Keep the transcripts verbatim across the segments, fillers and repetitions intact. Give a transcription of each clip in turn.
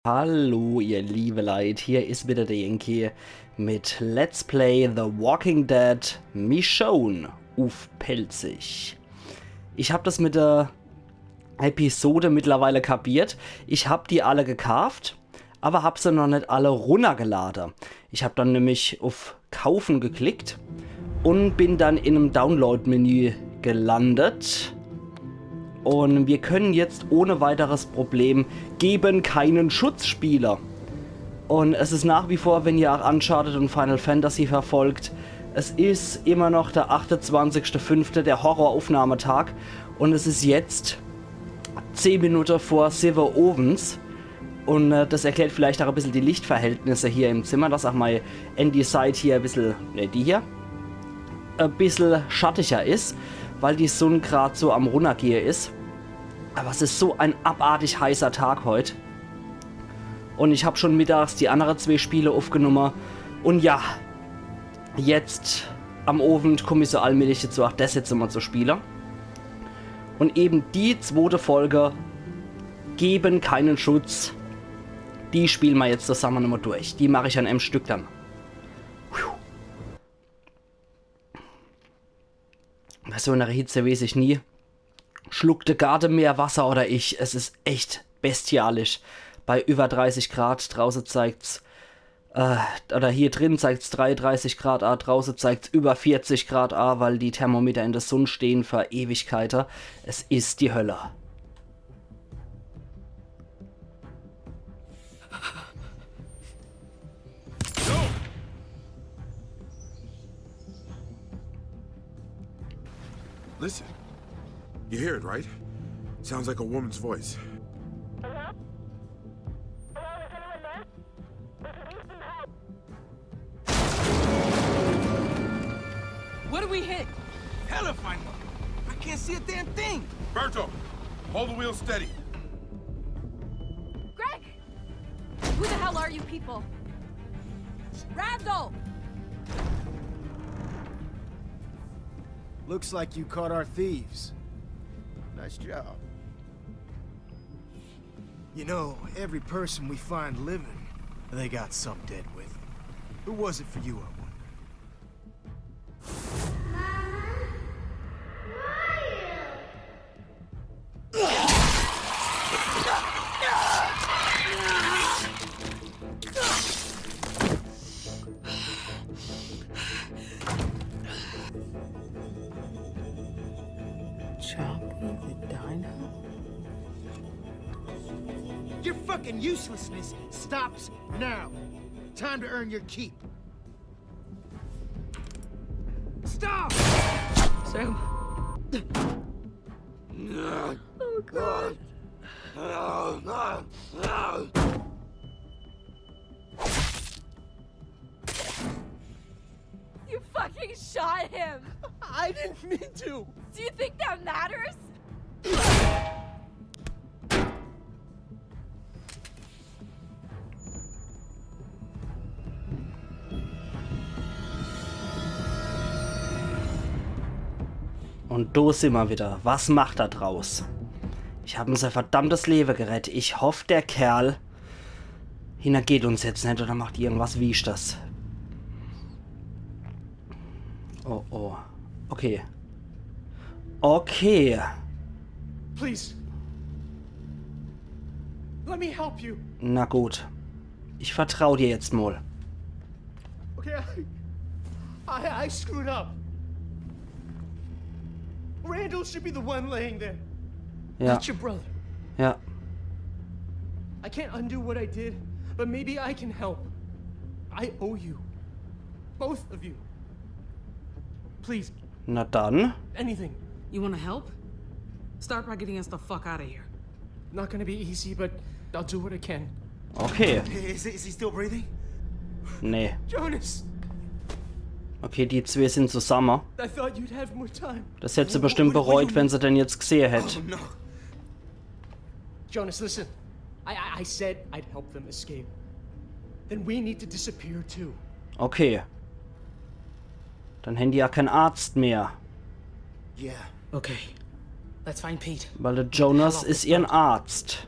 Hallo, ihr liebe Leit, hier is wieder der Yankee mit Let's Play The Walking Dead Michonne uff Pälzisch. Ich hab das mit der Episode mittlerweile kapiert. Ich hab die alle gekaaft, aber hab se noch net alle runnergelade. Ich hab dann nämlich uff Kaufen geklickt und bin dann in einem Download-Menü gelandet. Und wir können jetzt ohne weiteres Problem Gegen keinen Schutz spielen. Und es ist nach wie vor, wenn ihr auch Uncharted und Final Fantasy verfolgt, es ist immer noch der achtundzwanzigste fünfte, der Horroraufnahmetag. Und es ist jetzt zehn Minuten vor sieben owends. Und äh, das erklärt vielleicht auch ein bisschen die Lichtverhältnisse hier im Zimmer, dass auch mein Handy-Site hier ein bisschen, ne, die hier, ein bisschen schattiger ist, weil die Sonne grad so am Runtergehe ist. Aber es ist so ein abartig heißer Tag heut. Und ich hab schon mittags die andere zwei Spiele aufgenommen. Und ja, jetzt am Owend komm ich so allmählich dazu, auch das jetzt nochmal zu spielen. Und eben die zweite Folge Gegen keinen Schutz, die spielen wir jetzt zusammen nochmal durch. Die mache ich an einem Stück dann. Puh. Bei so einer Hitze weiß ich nie, schluckt der Garten mehr Wasser oder ich. Es ist echt bestialisch. Bei über dreißig Grad draußen zeigt's, äh, oder hier drin zeigt's dreiunddreißig Grad a, draußen zeigt's über vierzig Grad a, weil die Thermometer in der Sonne stehen für Ewigkeiten. Es ist die Hölle. Listen. You hear it, right? Sounds like a woman's voice. Hello? Hello, is anyone there? We could use some help. What do we hit? Hell if I know. I can't see a damn thing. Berto, hold the wheel steady. Greg! Who the hell are you people? Randall! Looks like you caught our thieves. Nice job. You know, every person we find living, they got some dead with them. Who was it for you, I wonder? Choppy the dino? Your fucking uselessness stops now. Time to earn your keep. Stop! Sam. Oh god. You fucking shot him! I didn't mean to. Do you think that matters? Und do simmer wieder. Was macht er draus? Ich hab ihm sein verdammtes Leben gerettet. Ich hoff, der Kerl hinnergeht uns jetzt net oder macht irgendwas Wieschters. Oh, oh. Okay. Okay. Please. Let me help you. Na gut. Ich vertrau dir jetzt mal. Okay, I, I, I screwed up. Randall should be the one laying there. Ja, Not your brother. Ja. I can't undo what I did, but maybe I can help. I owe you. Both of you. Please, Na dann. Anything. You wanna help? Start by getting us the fuck out of here. Not gonna be easy, but I'll do what I can. Okay. Is, is he still breathing? Nee. Jonas, Okay, die zwei sind zusammen. I thought you'd have more time. Das hätt se bestimmt bereut, wenn se den jetzt gesehe hätt. Oh no. Jonas, listen. I, I, I said I'd help them escape. Then we need to disappear too. Okay. Dann hän die ja kein Arzt mehr. Yeah. Okay. Let's find Pete. Weil der Jonas is ihren Arzt.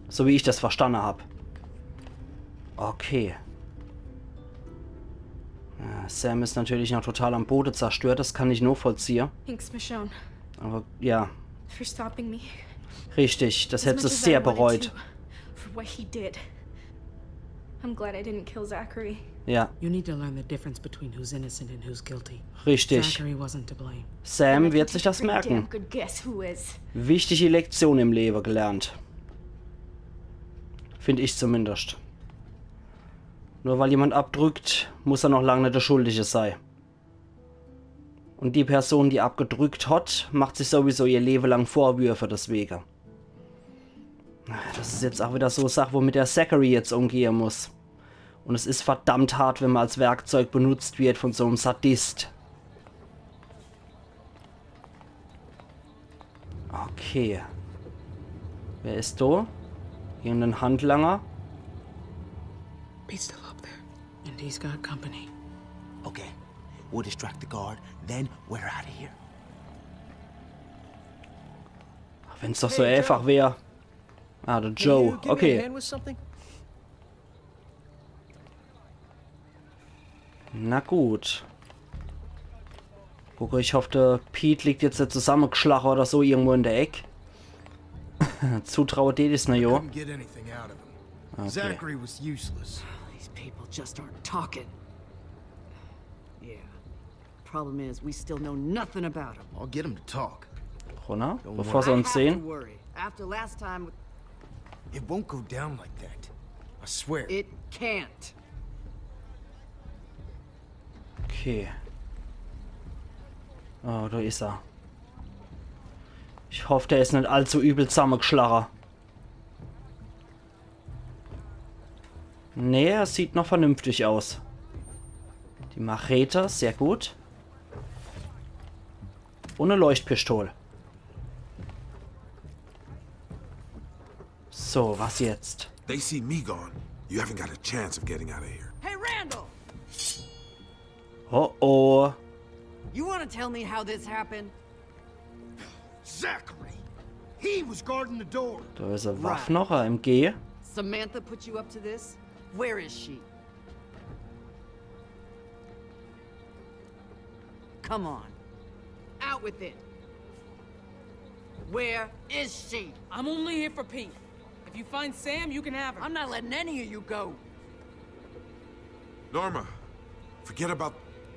So wie ich das verstanden hab. Okay. Ja, Sam is natürlich noch total am Bode zerstört, das kann ich nochvollziehe. Thanks, Michonne, Aber ja, for stopping me. Richtig, das As hätt se much as I sehr wanted bereut. To, for what he did. I'm glad I didn't kill Zachary. Ja, You need to learn the difference between who's innocent and who's guilty. Richtig. Zachary wasn't to blame. Sam wird sich das Pretty damn merken. Good guess who is. Wichtige Lektion im Leben gelernt. Find ich zumindest. Nur weil jemand abdrückt, muss er noch lang net der Schuldige sei. Und die Person, die abgedrückt hat, macht sich sowieso ihr Leben lang Vorwürfe deswegen. Das is jetzt auch wieder so e Sach, womit der Zachary jetzt umgehe muss. Und es is verdammt hart, wenn man als Werkzeug benutzt wird von so em Sadist. Okay. Wer is do? Irgendein Handlanger? He's still up there. And he's got company. Okay, we'll distract the guard, then we're out of here. Ach, wenn's doch so einfach wär. Ah, der Joe. Can you give me a Okay. hand with something? Na gut. Guck, ich hoff, der Pete liegt jetzt net zusammegeschlache oder so irgendwo in der Eck. Zutraue tät ich's, na jo. Couldn't get anything out of him. Zachary was useless. These people just aren't talking. Yeah. Problem is, we still know nothing about him. I'll get him to talk. Runner, Don't bevor worry. se I uns have to sehen. Worry. After last time, It won't go down like that. I swear. It can't. Okay. Oh, do is er. Ich hoff, der is net allzu übel zammegeschlache. Nee, er sieht noch vernünftig aus. Die Machete, sehr gut. Und e Leuchtpistol. So, was jetzt? They see me gone. You haven't got a chance of getting out of here. Hey, Randall! Oh oh. You want to tell me how this happened? Zachary! He was guarding the door. Do is e Waff noch, e M G. Samantha put you up to this? Where is she? Come on. Out with it. Where is she? I'm only here for Pete. If you find Sam, you can have her. I'm not letting any of you go. Norma, forget about.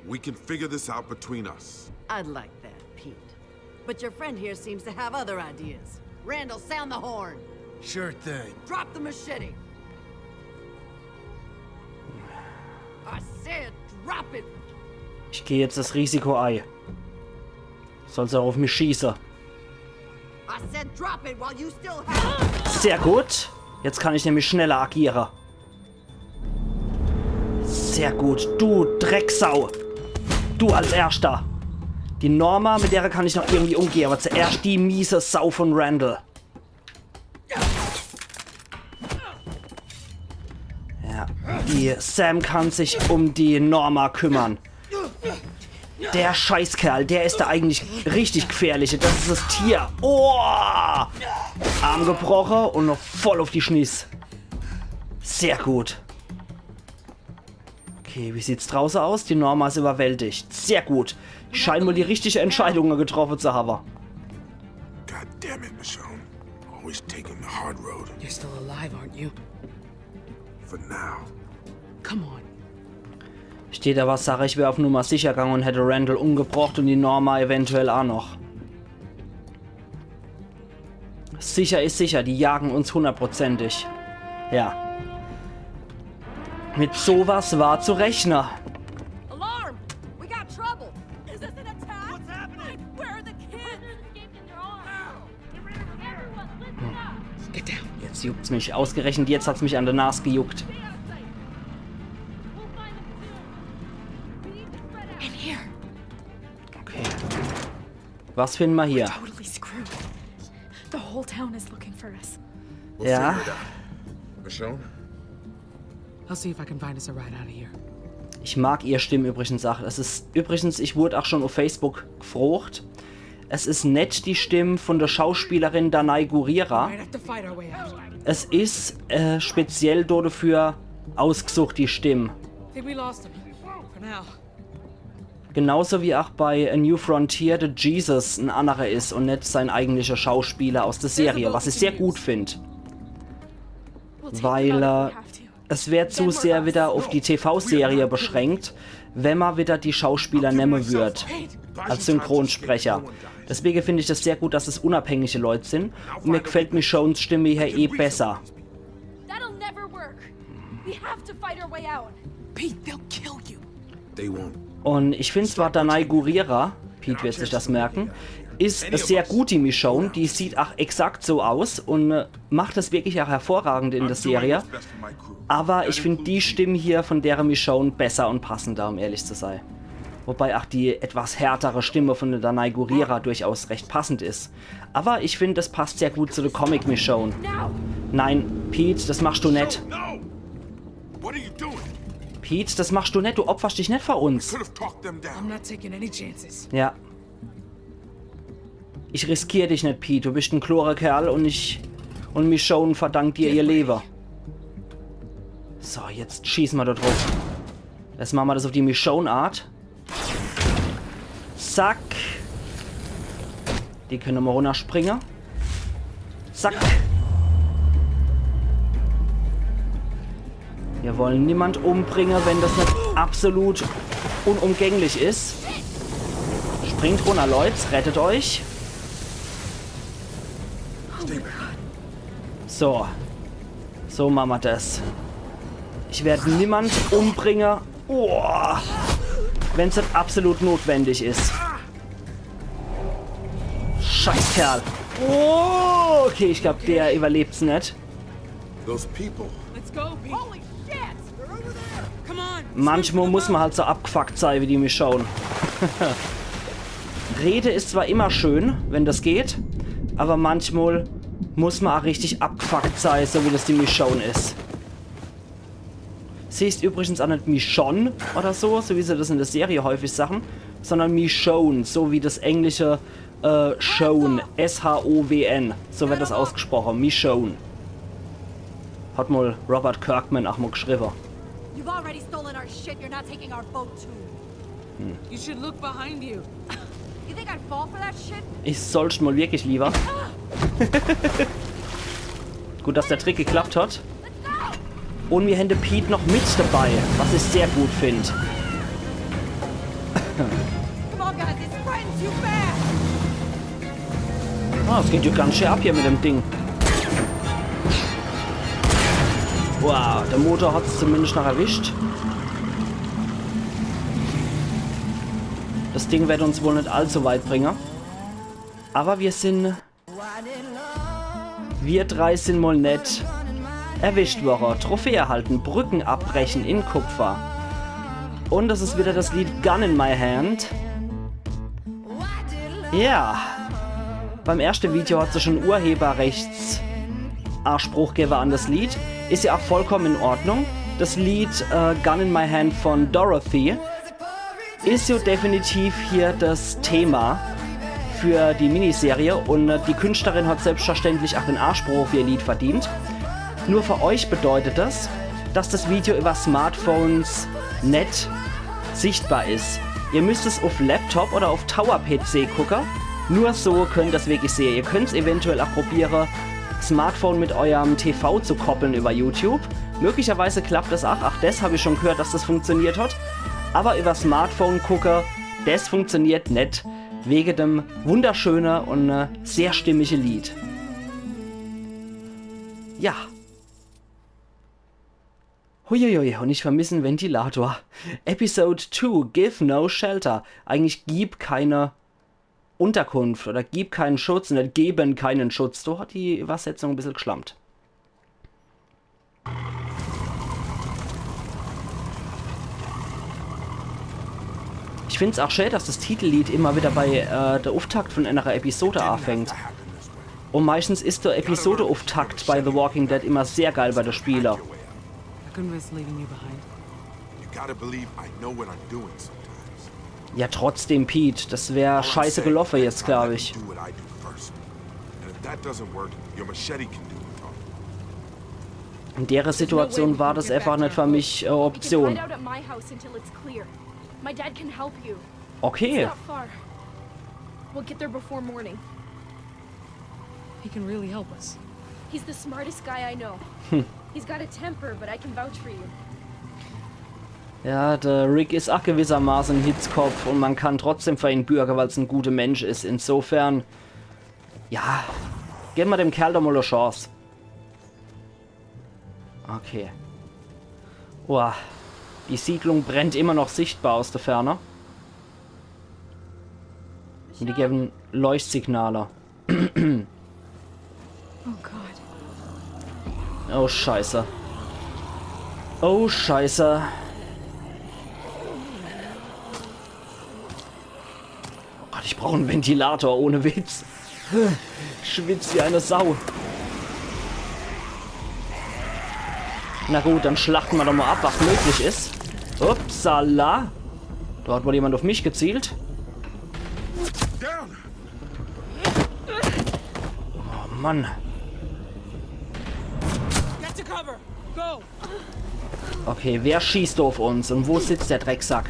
We can figure this out between us. I'd like that, Pete. But your friend here seems to have other ideas. Randall, sound the horn. Sure thing. Drop the machete. I said drop it. Ich geh jetzt das Risiko ei. Soll se auf mich schieße. I said drop it while you still have. Sehr gut. Jetzt kann ich nämlich schneller agiere. Sehr gut. Du Drecksau. Du als Erschter. Die Norma, mit derer kann ich noch irgendwie umgehe, aber zuerscht die miese Sau von Randall. Ja, die Sam kann sich um die Norma kümmern. Der Scheißkerl, der is der eigentlich richtig gefährliche. Das is das Tier. Oh! Arm gebroche und noch voll auf die Schniss. Sehr gut. Okay, wie sieht's drauße aus? Die Norma is überwältigt. Sehr gut. Die scheinen wohl die richtige Entscheidung getroffen zu haben. God damn it, Michonne. Always taking the hard road. You're still alive, aren't you? For now. Come on. Steht da was, sag ich, wär auf Nummer sicher gegangen und hätte Randall umgebracht und die Norma eventuell auch noch. Sicher is sicher, die jagen uns hundertprozentig. Ja. Mit sowas war zu rechnen. Alarm! We got trouble! Is this an attack? What's happening? Where are the kids? Get down. Jetzt juckt's mich. Ausgerechnet jetzt hat's mich an der Nas gejuckt. In here. Okay. Was finden wir hier? Totally screwed. The whole town is looking for us. We'll Ja. Figure it out. Michonne? I'll see if I can find us a ride out of here. Ich mag ihr Stimme übrigens auch. Es ist übrigens, ich wurde auch schon auf Facebook gefragt. Es is net die Stimme von der Schauspielerin Danai Gurira. Might have to fight our way out. Es is äh, speziell dafür ausgesucht, die Stimme. Think we lost him. For now. Genauso wie auch bei A New Frontier de Jesus en annerer is und net sein eigentlicher Schauspieler aus der Serie, was ich sehr gut find. We'll take Weil, them out äh, if we have to. Es wär zu sehr wieder auf die T V-Serie beschränkt, wenn man wieder die Schauspieler nehmen würd als Synchronsprecher. Deswegen find ich das sehr gut, dass es unabhängige Leute sind. Und mir gefällt Michonnes Stimme hier eh besser. That'll never work. We have to fight our way out. Pete, they'll kill you. They won't. Und ich find zwar Danai Gurira, Pete wird sich das merken, is sehr gut, die Michonne. Die sieht auch exakt so aus und äh, macht das wirklich auch hervorragend in der Serie. Aber ich find die Stimme hier von der Michonne besser und passender, um ehrlich zu sein. Wobei auch die etwas härtere Stimme von der Danai Gurira durchaus recht passend ist. Aber ich find, das passt sehr gut zu der Comic-Michonne. Now! Nein, Pete, das machst du net. No! What are you doing? Pete, das machst du net. Du opferst dich net für uns. Could have talked them I'm down. Not taking any chances. Ja. Ich riskier dich net, Pete. Du bist en klorer Kerl und ich und Michonne verdankt dir ihr Leben. So, jetzt schießen wir da drauf. Jetzt machen wir das auf die Michonne-Art. Zack. Die können wir runterspringen. Zack. Wir wollen niemand umbringen, wenn das nicht absolut unumgänglich ist. Springt runter, Leute. Rettet euch. So. So machen wir das. Ich werde niemand umbringen. Oh. Wenn es nicht absolut notwendig ist. Scheißkerl. Oh, okay, ich glaube, der überlebt es nicht. Those people. Let's go, Pete. Holy shit! They're over there! Come on. Manchmal muss man halt so abgefuckt sein wie die Michonne. Rede ist zwar immer schön, wenn das geht, aber manchmal muss man auch richtig abgefuckt sein, so wie das die Michonne ist. Sie ist übrigens auch nicht Michonne oder so, so wie sie das in der Serie häufig sagen, sondern Michonne, so wie das englische äh, Shone, S H O W N, so wird das ausgesprochen, Michonne. Hat mal Robert Kirkman auch mal geschrieben. You've already stolen our shit. You're not taking our boat too. You should look behind you. You think I'd fall for that shit? Ich sollst mal wirklich lieber. Gut, dass der Trick geklappt hat. Let's go! Und wir haben den Pete noch mit dabei, was ich sehr gut finde. Come on, guys, it's frightened too fast! Ah, es geht ja ganz schön ab hier mit dem Ding. Wow, der Motor hat es zumindest noch erwischt. Das Ding wird uns wohl nicht allzu weit bringen. Aber wir sind... Wir drei sind mal nett erwischt worden. Trophäe erhalten, Brücken abbrechen in Kupfer. Und das ist wieder das Lied Gun in My Hand. Ja. Beim ersten Video hat es schon Urheberrechtsanspruch gegeben an das Lied. Ist ja auch vollkommen in Ordnung. Das Lied äh, Gun in My Hand von Dorothy ist ja definitiv hier das Thema für die Miniserie und äh, die Künstlerin hat selbstverständlich auch den Anspruch auf ihr Lied verdient. Nur für euch bedeutet das, dass das Video über Smartphones net sichtbar ist. Ihr müsst es auf Laptop oder auf Tower-P C gucken. Nur so könnt ihr das wirklich sehen. Ihr könnt es eventuell auch probieren, Smartphone mit eurem T V zu koppeln über YouTube. Möglicherweise klappt das auch. Auch das habe ich schon gehört, dass das funktioniert hat. Aber über Smartphone gucken, das funktioniert net. Wegen dem wunderschönen und äh, sehr stimmigen Lied. Ja. Huiuiui, und ich vermisse en Ventilator. Episode two, Give No Shelter. Eigentlich gib keine Unterkunft oder gib keinen Schutz und nicht geben keinen Schutz. So hat die Übersetzung ein bisschen geschlampt. Ich find's auch schön, dass das Titellied immer wieder bei äh, der Auftakt von einer Episode anfängt. Und meistens ist der Episode-Auftakt bei The Walking Dead immer sehr geil bei den Spielern. I couldn't risk leaving you behind. You gotta believe I know what I'm doing sometimes. Ja, trotzdem, Pete, das wär All I'm scheiße saying gelaufen is jetzt, I glaube let ich. you do what I do first. And if that doesn't work, your machete can do the talking. In dere Situation war das einfach net für mich äh, Option. Hide out at my house until it's clear. My dad can help you. It's Okay. Not far. We'll get there before morning. He can really help us. He's the smartest guy I know. He's got a temper, but I can vouch for you. Ja, der Rick is ach gewissermaße en Hitzkopf und man kann trotzdem für ihn bürge, weil's en guter Mensch is. Insofern, ja, geb ma dem Kerl doch mal e Chance. Okay. Boah, die Siedlung brennt immer noch sichtbar aus der Ferne. Und die geben Leuchtsignale. Oh God. Oh, Scheiße. Oh, Scheiße. Oh Gott, ich brauch en Ventilator, ohne Witz. Ich schwitz wie e Sau. Na gut, dann schlachte ma doch mal ab, was möglich is. Upsala. Da hat wohl jemand auf mich gezielt. Down! Oh Mann. Get to cover! Go! Okay, wer schießt auf uns und wo sitzt der Drecksack?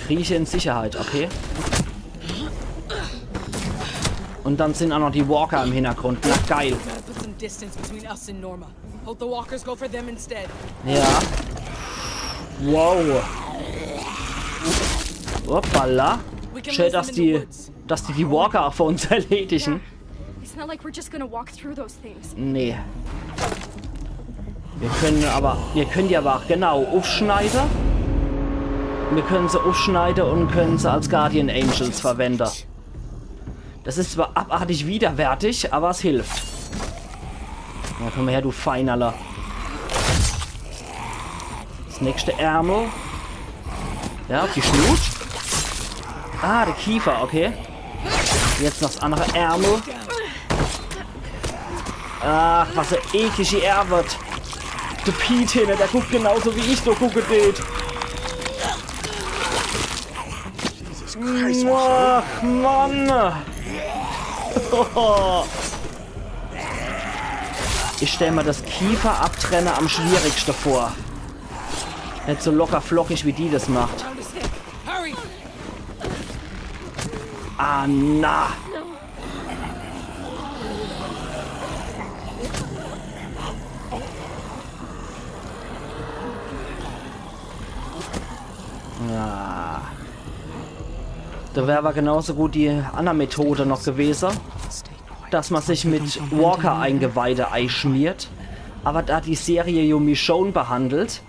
Krieche in Sicherheit, okay. Und dann sind auch noch die Walker im Hintergrund. Na geil. Gotta put some distance between us and Norma. Hope the walkers go for them instead. Ja. Wow. Hoppala. We can Schön, lose dass them in the die, woods. dass die die Walker auch für uns erledigen. It's not like we're just gonna walk through those things. Nee. Wir können aber, wir können die aber auch genau aufschneiden. Wir können sie aufschneiden und können sie als Guardian Angels verwenden. Das ist zwar abartig widerwärtig, aber es hilft. Na komm her, du Feinerler. Das nächste Ärmel. Ja, auf die Schnut. Ah, der Kiefer, okay. Jetzt noch das andere Ärmel. Ach, was e eklige Ärwet. Der Pete hinne, der guckt genauso wie ich so gucke tät. Ach, Mann. Ich stell mir das Kiefer abtrenne am schwierigste vor. Net so locker flockig, wie die das macht. Hurry! Ah, na. Ah. Da wär aber genauso gut die andere Methode noch gewesen, dass man sich mit Walker-Eingeweide einschmiert. Aber da die Serie ja Michonne behandelt,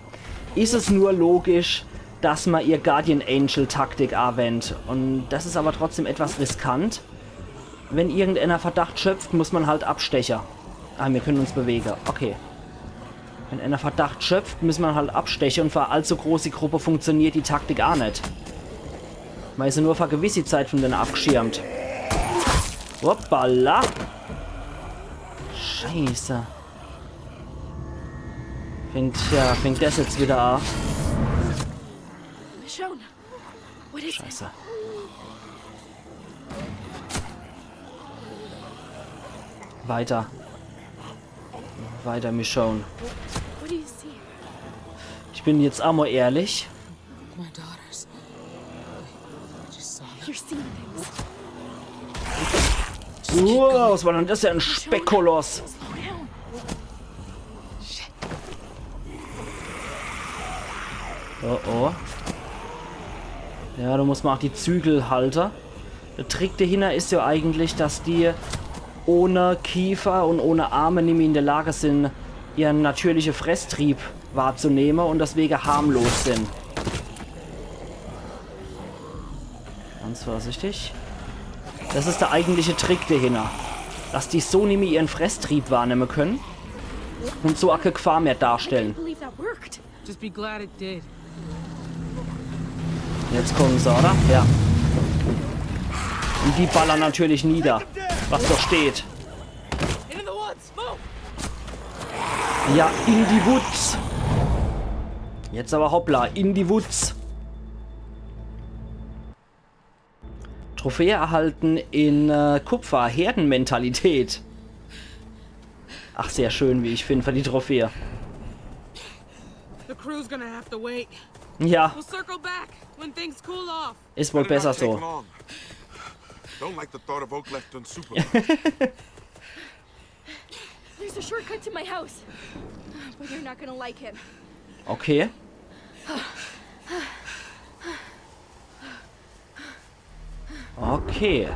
ist es nur logisch, dass man ihr Guardian Angel Taktik anwendet. Und das ist aber trotzdem etwas riskant. Wenn irgendeiner Verdacht schöpft, muss man halt abstechen. Ah, wir können uns bewegen. Okay. Wenn einer Verdacht schöpft, müssen wir halt abstechen und für allzu große Gruppe funktioniert die Taktik auch nicht. Man ist ja nur für gewisse Zeit von denen abgeschirmt. Hoppala. Scheiße. Fängt, ja, fängt das jetzt wieder an. Michonne, what is it? Scheiße. Weiter. Weiter, Michonne. What do you see? Ich bin jetzt einmal ehrlich. My daughters. I just saw them. You're seeing things. Wow, was war denn das für ein Speckkoloss? Slow down. Oh oh. Ja, du musst mal auch die Zügel halten. Der Trick dahinter ist ja eigentlich, dass die ohne Kiefer und ohne Arme nimmi in der Lage sind, ihren natürlichen Fresstrieb wahrzunehmen und deswegen harmlos sind. Ganz vorsichtig. Das ist der eigentliche Trick dahinter. Dass die so nimmi ihren Fresstrieb wahrnehmen können und so auch keine Gefahr mehr darstellen. Believe that worked. Just be glad it did. Jetzt kommen sie, oder? Ja. Und die ballern natürlich nieder, was da steht. Into the woods! Move! Ja, in die Woods. Jetzt aber hoppla, in die Woods. Trophäe erhalten in äh, Kupfer, Herdenmentalität. Ach, sehr schön, wie ich find, für die Trophäe. The crew's gonna have to wait. Ja, We'll circle back when things cool off. is wohl Better besser not take so. Long. Don't like the thought of Oak left unsupervised. There's a shortcut to my house. But you're not gonna like it. Okay. Okay.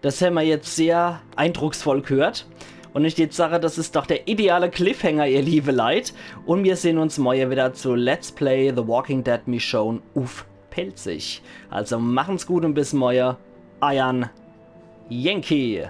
Das hämmer jetzt sehr eindrucksvoll gehört. Und ich jetzt sage, das is doch der ideale Cliffhanger, ihr liebe Leit. Und wir sehn uns morje wieder zu Let's Play The Walking Dead Michonne uff Pälzisch. Also machen's gut und bis morje. Eiern Yankee.